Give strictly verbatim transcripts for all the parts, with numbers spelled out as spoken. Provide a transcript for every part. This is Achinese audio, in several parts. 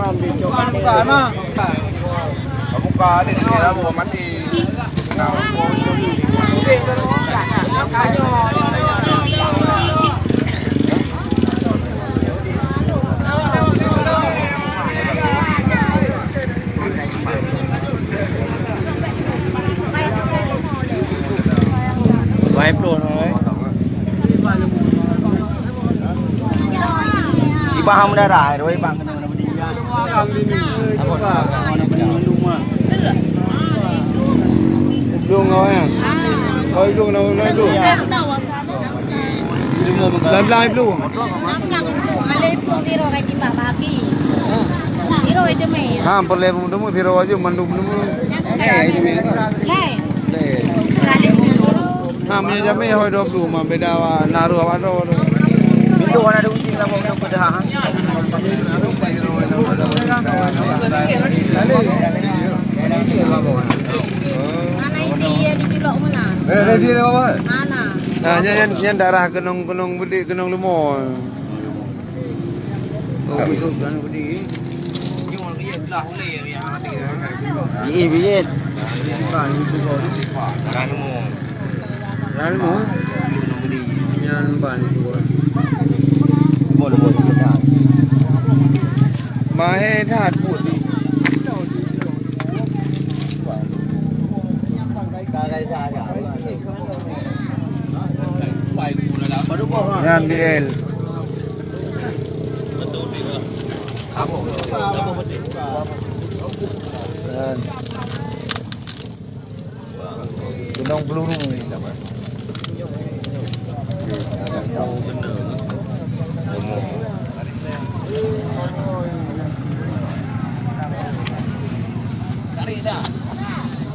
Buka, buka, ada di sini, mati. Dua puluh, eh. Ibang ham darah, dua ibang kena mana budi. Apa? Mana budi mandum ah. Ujung kau ya. Kau ujung nama mana tu? Belah-belah belum. Ha, perleh belum temu, siro aja mandum temu. Ha, meunyoe jamé hôi dua puluh mah beda wa naruh awak droe tu. Itu warna ada uncing lah, mau pedah. Mana itu ya di culok mana? Eh, ada dia apa? Mana? Nah, nyan, nyan, nyan darah keunong, keunong beudek, keunong leumo. Oh, betul kan beudek. Iya, iya. Darah leumo. Darah leumo. Nyan ban. Mahé that buet ni. Nyan B L. Nyan. Keunong peluru ni.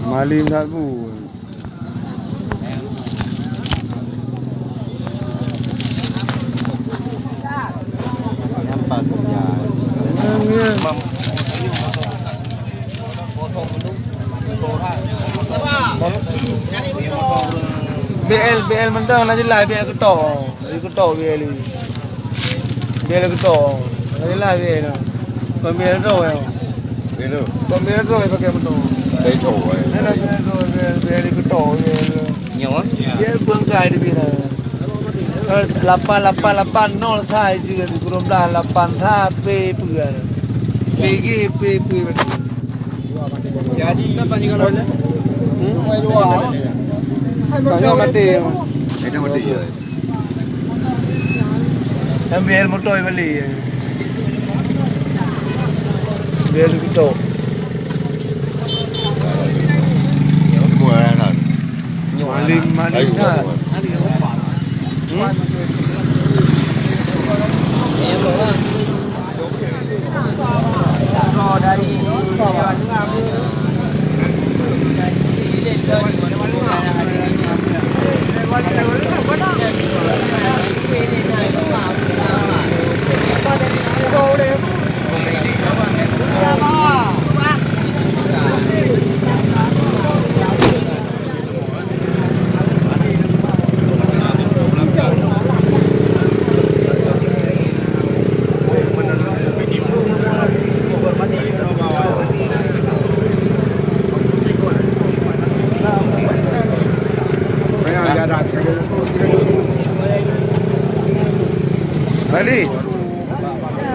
Malem that bu. B L, B L mantong lah jelas, B L ketok. Laju keutôk biaya lé. Biaya lé keutôk. Laju lah biaya nyoe. Kon biaya droe nyoe. Biaya droe. Kon biaya droe pakai moto. Biaya droe, eh. Nah, nah, biaya droe, biaya, biaya lé keutôk, biaya lé. Nyoe? Biaya beungkai di biaya. Eh, lapan lapan lapan nol sai juga tu, kurang belah lapan sa pe peue. P G pe peue. Jadi, hmm? Tak payah mati. Itu mati, ya. Ambil motor balik. Biar dia ketok. Malim, malim kan? Hmm?